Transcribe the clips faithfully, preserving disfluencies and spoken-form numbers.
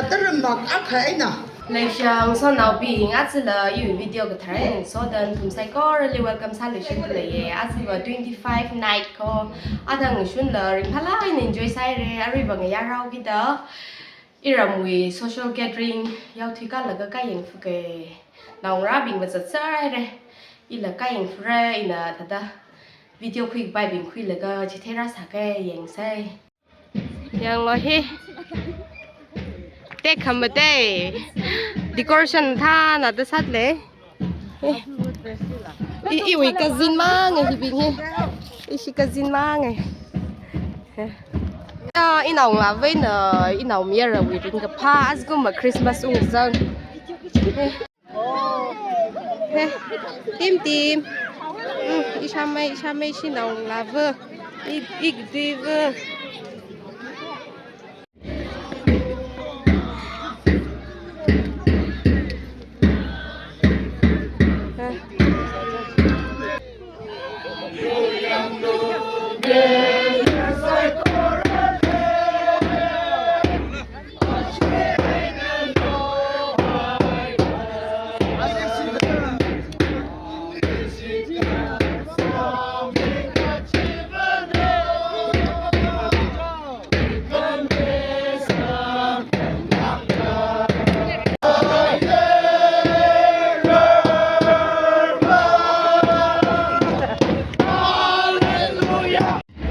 Taramak akha eina. Leishang sonaobing, ajala iwui video kathar eina soda nathum saikorali welcome sāluishitda leiya. Ajava twenty-five night ko, athang shunla ringphālāk eina enjoy sāhaira, aruiva ngayā rao kida. Iramwui social gathering yaothui kalaga kayang fuke. Naongarābing vazat sāhaira. Ila kayang fura, ina thāda video khuikapaibing khuilaga chithei rāsāke, yangsei. Yanglu hi. Tekhamatei. Decoration thāna da sāda lei. I, iwui cousin mang hibing hi. Ishi cousin mang. Ya, inao ngalāva̱na, inaomayarawui ringkaphā, ajakumva Christmas ungzang. He, team, team. Mm, ishāmei, ishāmei, ishi naongalāva̱. I, ikdiva̱.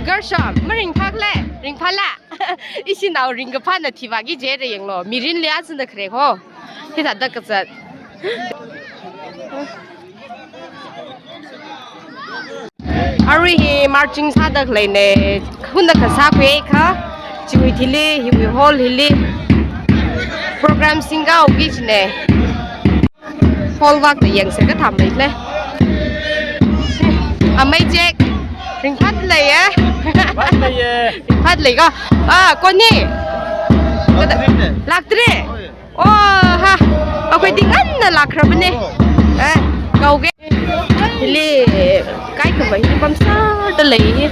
Gershom, maringphālei, ringphāla. Ishi nao ringkaphāna thivāki jire, yanglu. Mirinli azin da khare ho. Hithāda kazat. Arui hi marching sāda khaleina. Hunda kasā khuikha. Chiwui thili, hiwui hall hili. Program singkaoki jina. Hall vak da yangsei kathāmei lei. Amei Jack. Ringphālei, eh? Ringphālei, eh. Ringphālei ko. Ah, koni. Lāktre. Lāktre. Oh, ha. Akhoi tingana lākrabane. Eh, kaoke. Hili kaikhava hili pamsārda lei.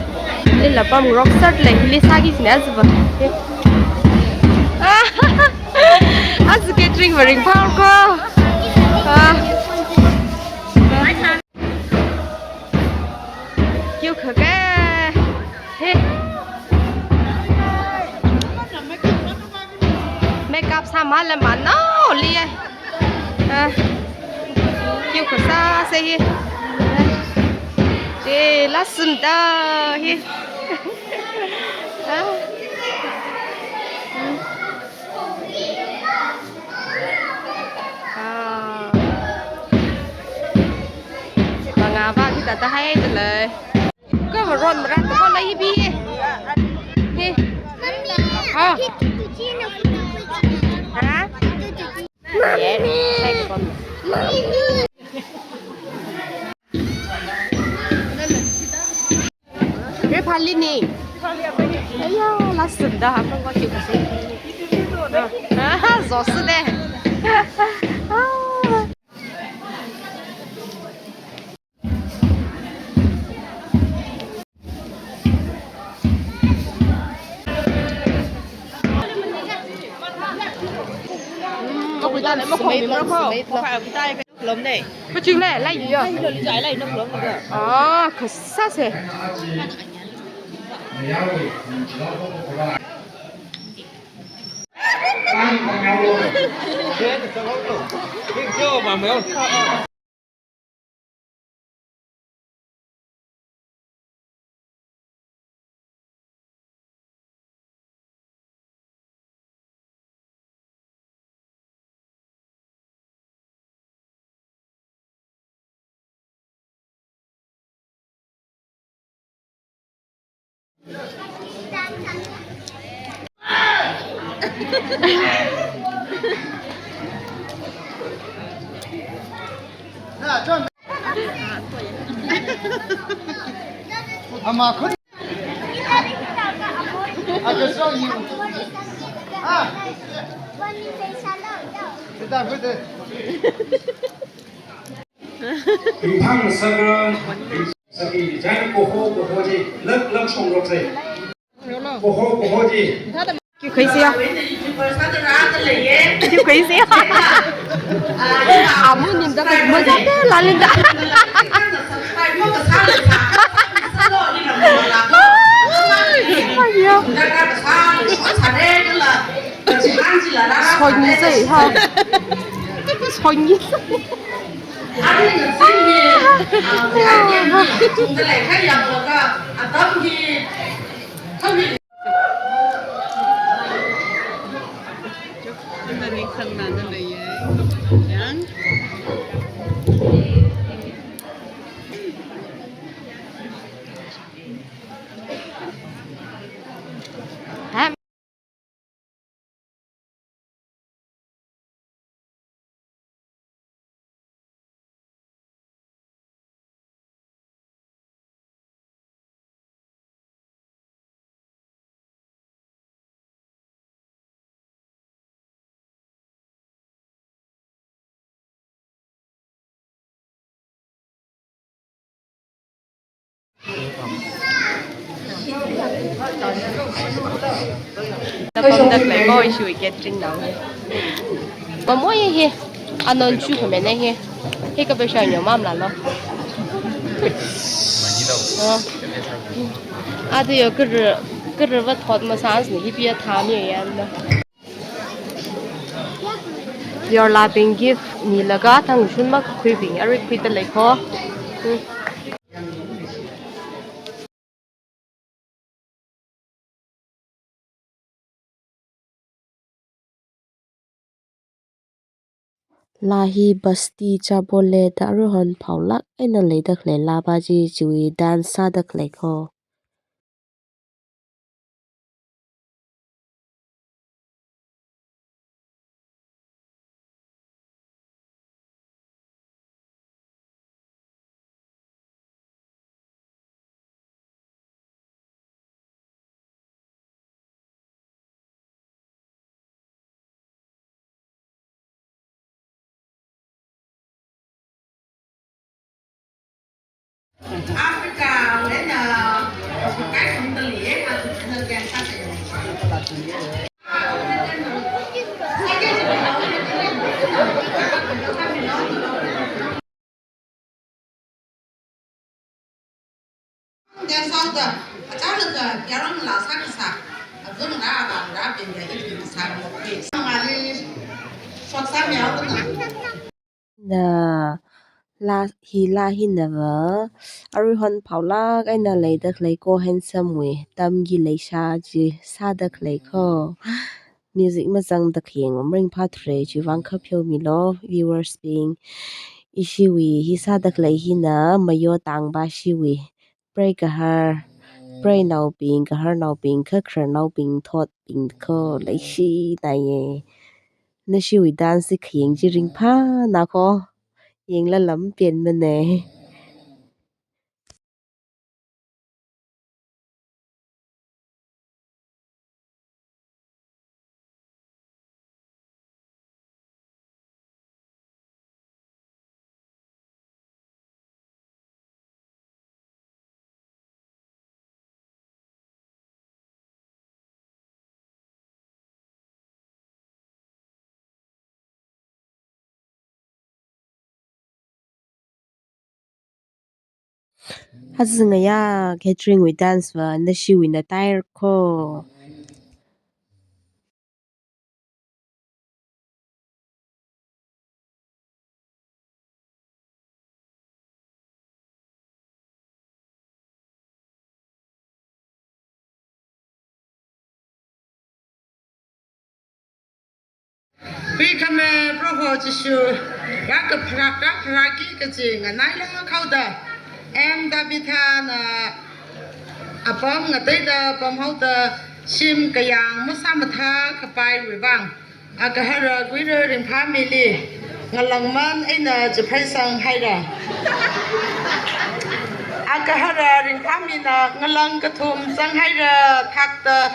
Hili la pamngarokserda lei. Hili sāki jina ajava. Aja gathering va ringphāko. Ah. Kyu khake. He. Makeup sāmala manaoli. Ah. Kyu khasāsei hi. Che, lāsumda hi. Ah. Ah. Mangāva hithāda haida lei. Kamaron maran tako lei hi bi. Hi. Ah. Ha? Ye, sai ko. Re phali ni. Aya, lāsumda, hapang wa ki kasi. Ah, zosu de. Ah. Kaching lei, lei ya. Ah, kasāsei. Ama khun. Aka so yu. Ah. Sita khun de. Ringphāngasakra, saki jan koho, koho ji, lak, lak shongrok sei. Koho, koho ji. Kyu khuisi ya? Thank you, crazy. Amu nimda ka maja de lalinda. Aiya. Sonyi sai ha. Sonyi sai. Nakom dak lei mo ishiwui catering nao hi. Mamoi hi. Anon chu khamene hi. Hi kape shang yo mam la lo. Oh. Adu yo kuru, kuru va thot ma sans ni hi pia thami yan lo. Yorlabing gift milaga thangshun makakhuibing arui khuida lei ko. Hmm. Laa hi Basti Chabole da aruihon phaolāk eina leida khalei laa pa chi chiwui dance sāda khalei ko. Africa wui eina, uh, kai sum tali, eh, Africa na kyan sa se. Dance house da, achālakha yarong la sākasā, avung la, avā la, bing la, ithum sā, ngali, shot sā miao kuna. Na, laa hi, laa hina va, aruihon phaolāk eina leida khalei ko Handsome wui, Tamgi Leisha chi sāda khalei ko. Music mazangda khayeng um ringphāthura, chiwui vang kha pheomilo, viewers bing. Ishiwui hi sāda khalei hina, Mayo Tangba shiwui. Prei kahar, preinaobing, kaharnaobing, khakhararnaobing, thotbing ko, leishina ye. Nashiwui dance khayeng chi ringphāna ko, yangla lam pian mane. Azingaya catering wui dance va nashiwui na tair ko. Hui khame Proho Jishu, rākapharā, rākapharāki kachi nganailāk haoda, M Tabitha na apam ngateida pamhaoda, shim kayāng masāmathā kapaiwui vang, agahara Guira Ringphāmili ngalāngman eina chipheisang haira. Agahara Ringphāmina ngalāng kathum zanghaira thakta,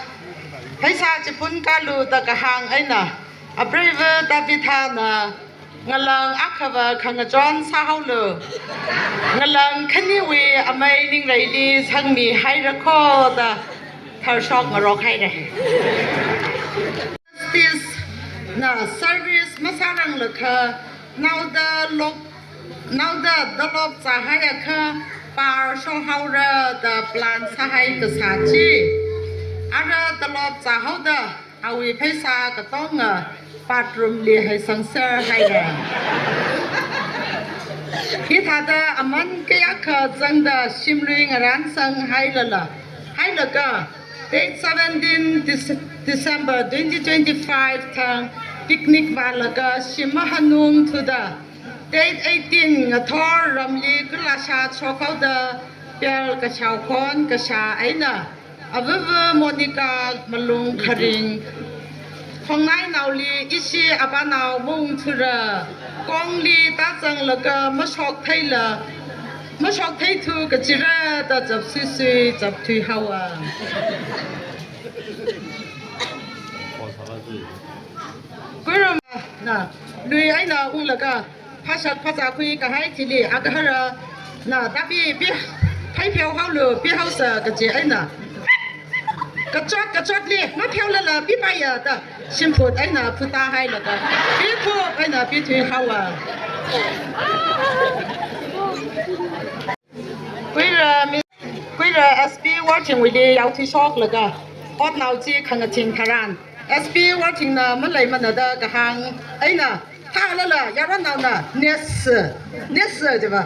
pheisā chiphun kalu da kahāng eina, apreiva Tabitha na ngalāng akhava khangachon sāhaolu. Ngalāng khaniwui amei Ningreili sangmi haira ko da tharshok ngarok haira. Police na service masāranglakha, naoda lok, naoda tolop zāhaiakha, par shokhaora da plan sāhai kasā chi. Ara tolop zāhaoda, awui pheisā katonga bathroom li heisangser haira. Hithāda aman kayākha zangda shimlui ngarānsang hailala, hailaga, date seventeen Dec-, December twenty twenty-five thang picnic vālaga shim mahanung thuda, date eighteen ngathor ramli kalāshā shokhaoda, pel kashao khon kashā eina, avava Monica malung kharing, khongnainaoli ishi apanao maungthura, kongli tāzanglaga mashok theila, mashok theithu kachira da chapsuisui chapthuihaowa. Kuirumna lui eina unglaga phashak phazā khuikahai thili agaharana tapi pi, phaipheohaolu, pihaosa kaji eina, kachot kachotli mapheolala pipaiya da shimphut eina phutāhailaga, piphup eina pithuihaowa. Kuira mi, kuira S P Worthingwuili yaothuishoklaga, otnao chi khangathing tharan, S P Worthingna maleimana da kahāng eina, thālala yaronnaona, "Ness, ness," jiva.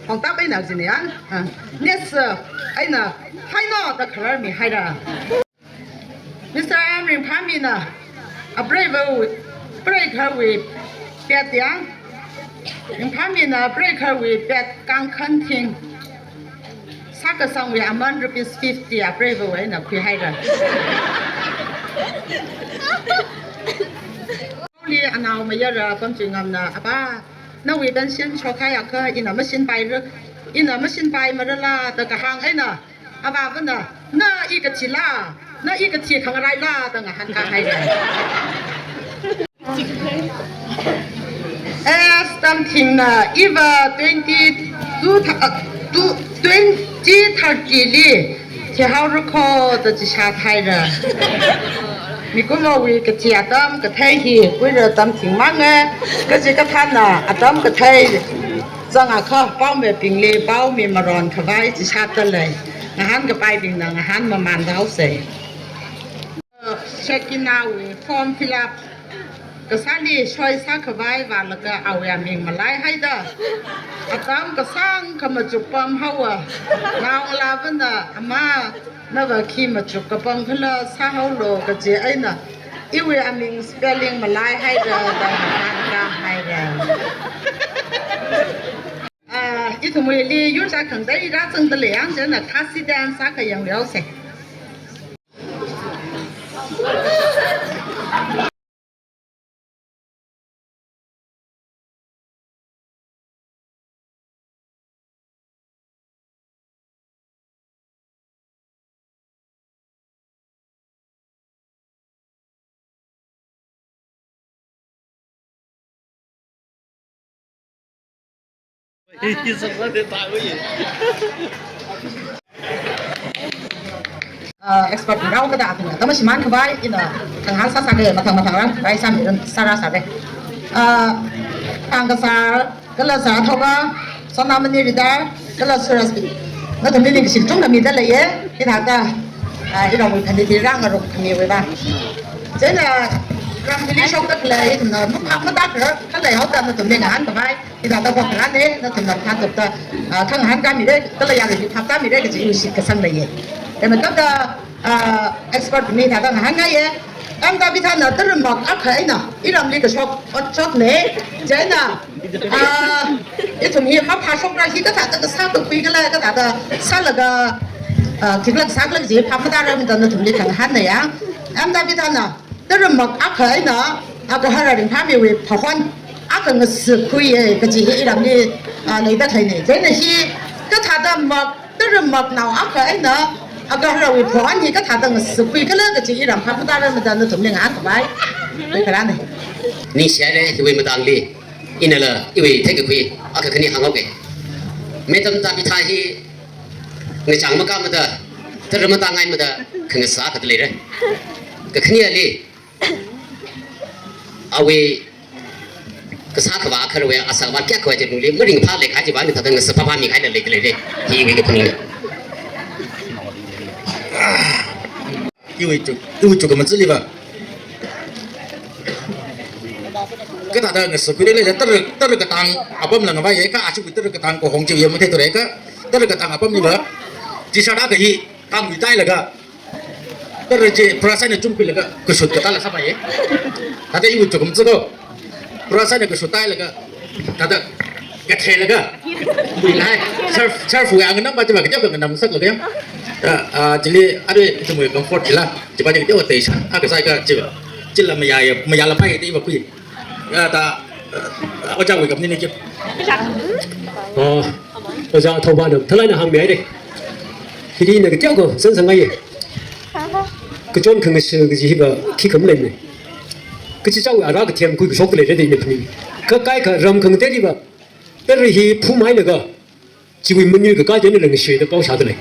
Hongtap eina jina ya, ah, "Ness," eina, "Haino," da kharar mihaira. Mister M Ringphāmina, apreiva, preikharwui pet ya, Ringphāmina preikharwui pet kangkhan thing, sākasangwui aman rupees fifty apreiva eina khuihaira. Li anaomayara Pamchuingamna, "Apa, nawui pension shokhaiakha ina mashinpaira, ina mashinpaimarala?" da kahāng eina, avāvana, "Na i kathila, na i kathi khangaraila?" da ngahānkāhaira. S Tamthingna, "Iva twenty-two tha-, uh, two, twenty thirty li thihaora kho," da chishāt haira. Mikumowui kathi atam kathei hi Kuira Tamthing manga, kachikathāna atam kathei zangakha paomibingli pao mimaron khavai chishātda lei. Ngahānkapaibingna ngahān mamānda haosei. Shekinahwui form fill up kasāli soi sākhavai vālaga awui aming malaihaida, atam kasāngkha machuk pamhaowa. Naongalāvana, "Ama, nava khi machuk kapam khala sāhaolu," kaji eina, iwui aming spelling malaihaira da ngahānkāhaira. Ah, ithumwuili yur chākhangatei rāzangda lei ya, chieina Khasi dance sākha yangluihaosei. Ah, expert rao kada athum, tama shimān khavai ina khangahān sāsāga, mathang mathang rākhavai sāmi, sārāsāga. Ah, Thangkasar, kala Sir Athouba, Sonamani Ridar, kala Suraj Pi. Nathumli ningshi kachungkha mida leiya, hithāda, ah, iramwui khani thirang ngarok khamiwui vang. Chieina, ram hili shokda khalei, ithumna maphap matākharar khalei haoda nathumli ngahānkhavai. Hithāda vākharāna, nathumna phātupta, ah, khangahānkāmira, kala yaruili phaptāmira kaji iwui shitkasang leiya. Kha mathāda, ah, expert mi thāda ngahānngaiya. M Tabitha na taramak akha eina iramli kashok otshokna. Chieina, ah, ithum hi maphāshokra hi kathāda kasā kakhui kala kathāda sālaga, ah, khikhala sākhala kaji phap matāra mada nathumli khangahānna ya. M Tabitha na taramak akha eina agahara ringphāmiwui phahon akha ngasakhuiya kaji hi iramli, ah, leida khalei na. Chieina hi kathāda mak, taramaknao akha eina agaharawui phahon hi kathāda ngasakhui khala kaji iram phap matāra mada nathumli ngahānkhavai. Leikharāna. Ningshihaira hiwui matangli, inala iwui theikakhui akha khani hānghaoga. Madam Tabitha hi ngachang makāmada, tara matāngaimada, khangasā akha leira. Kakhaneli, Awui kasā khavā kharuiwui, asā khavā kayākha khavā chi lungli maringphā leikahai chiva ni thāda ngasā phāphāmikahai leida leire. Hi iwui kaphaning. Iwui chuk, iwui chuk kamathāliva. Kathāda ngasā khuida leida tara, tara katang apamla ngavaiya, kha achiwui tara katang kahong chiya matheithura kha, tara katang apamliva. T-shirt akha hi, kangwui tailaga. Tara chi, brush eina chumkhuilaga, kashut katāla sāpaiya. Thāda iwui chuk kamathā ko. Brush eina kashut tailaga. Thāda katheilaga. Muilai. Surf, surf wui anganam pa chiva kateokha nganamsaklaga ya. Ah, ah, chili, arui, ithumwui comfort chila. Chiva chi kateokha teisā. Akha sāakha chiva. Chila mayāya, mayālapai chiva khui. Ya, ta, ah, ojāwui kaphaning chi. Oh, ojā Thouba na, thalai na hāngmihaire. Hili na kateokha, san sangai. Kachon khangasā kaji hiva, khikha maleimana. Kachichāwui ara kathem khuikashok leire da ina phaning. Kha kaikha ram khangateiliva. Tara hi phumhailaga. Chiwui manui kakā chieina lāngshuida pao shāda lei.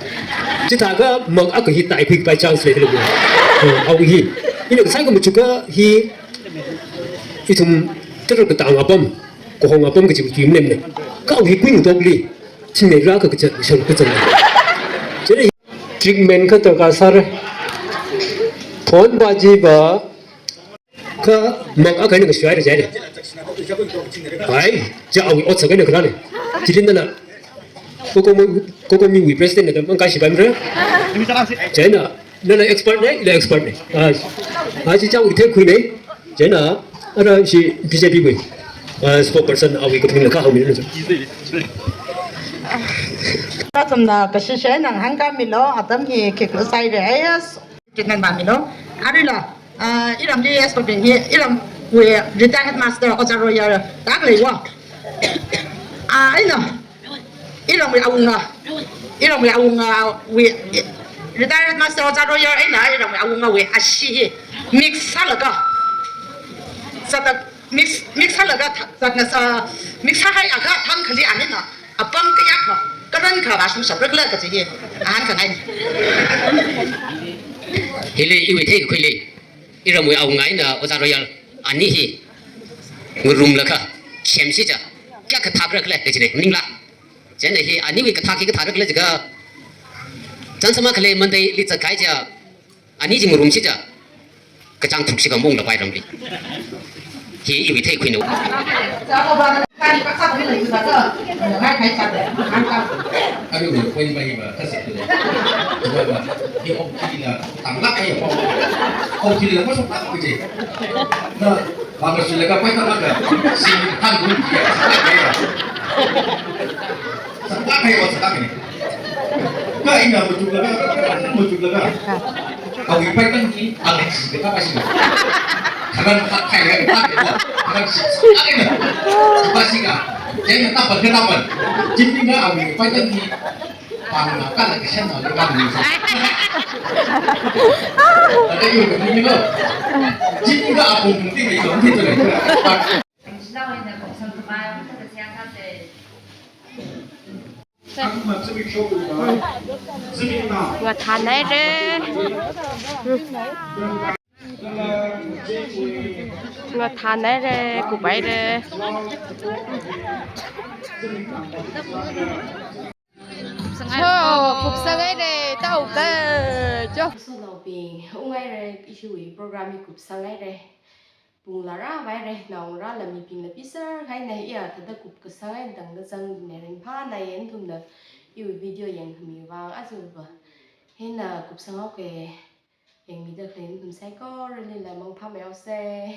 Chithākha mak akha hi taikhuikapai chance leida lei. Eh, awui hi. Ina kasā khamachuk akha hi ithum tara katang apam, kahong apam kaji tui maleimana. Kha awui hi kuingatokli. Thingnei rākha kazat, shon kazat. Chieina hi treatment kha darkar sāra. Phon pa chiva Kha mak akha eina ngashuihaira jihaira. Hai, chi awui otsak eina kharāna. Chili nala, COCOMI, COCOMI wui president na da mangkashipaimara. Chieina, nala expert na, ila expert na. Ah, ah, chi chāwui theikhuina. Chieina, ara shi BJP wui, ah, spokesperson awui kaphaning la kha haomina. Athumna kashishe nang hāngkāmilu, atam hi khikha sāhaira, yes. Treatment vāmilu. Aruila, ah, iramli S P P hi, iramwui retired headmaster Ojā Royal, tak leiwa. Ah, eina, iramwui awunga, iramwui awungawui, i-, retired headmaster Ojā Royal eina, iramwui awungawui ashee hi, mix sālaga, sāda, mix, mix sālaga, tha-, sāda sā, mix sāhaiakha, thangkhali anina, apam kayākha, karankha vāshungshapra khala kaji hi, ahānkhangai. Hili iwui theikakhuili, iramwui awunga eina Ojā Royal ani hi, ngarumlaga, khemsi cha, kayākha thākra khala kajina, maningla. Chieina hi, aniwui kathak hi kathāra khala jiakha, chānsam akha lei Monday li zatkahai cha, ani chi ngarumsi cha, kachāng thukshi kha mungla pai ramli. Hi iwui theikhuina. Aruiwui point pa hiva, kasik tu. Hiva, hi okathuila, tanglāk kahai pa. Okathuila, mashok tak kaji. Na, vāngashuilaga, pai tanglāk ka. Sing, tang gun, ya, saklāk kahai pa. Saklāk kahai pa, saklāk kahai. Kha ina machuklaga, machuklaga. Awui paitang hi, awui si ka pa si. Kharan kha khai kha pa ko. Kharan si, si ka na. Pa si ka. Chieina tapan ka tapan. Jin ni ka awui paitang hi. Pang na ka la ka shan na ka ni sa. Ada yu ka ni ko. Jin ni ka apung ni ni ko ni ko. Ngathānhaira. Ngathānhaira, kuphaira. Cho, kupsanghaira, tao ka, cho. Sonaobing, unghaira, ishiwui program hi kupsanghaira. Pungla rāvaira, naongarāla mibingla piser, haina iya thāda kupkasang eina tangda zangna ringphāna, nathumna iwui video yangkhami vang aja va. Hina kupsanghaoka, yangmida khalei nathum saikoralila mangphāmei haosa.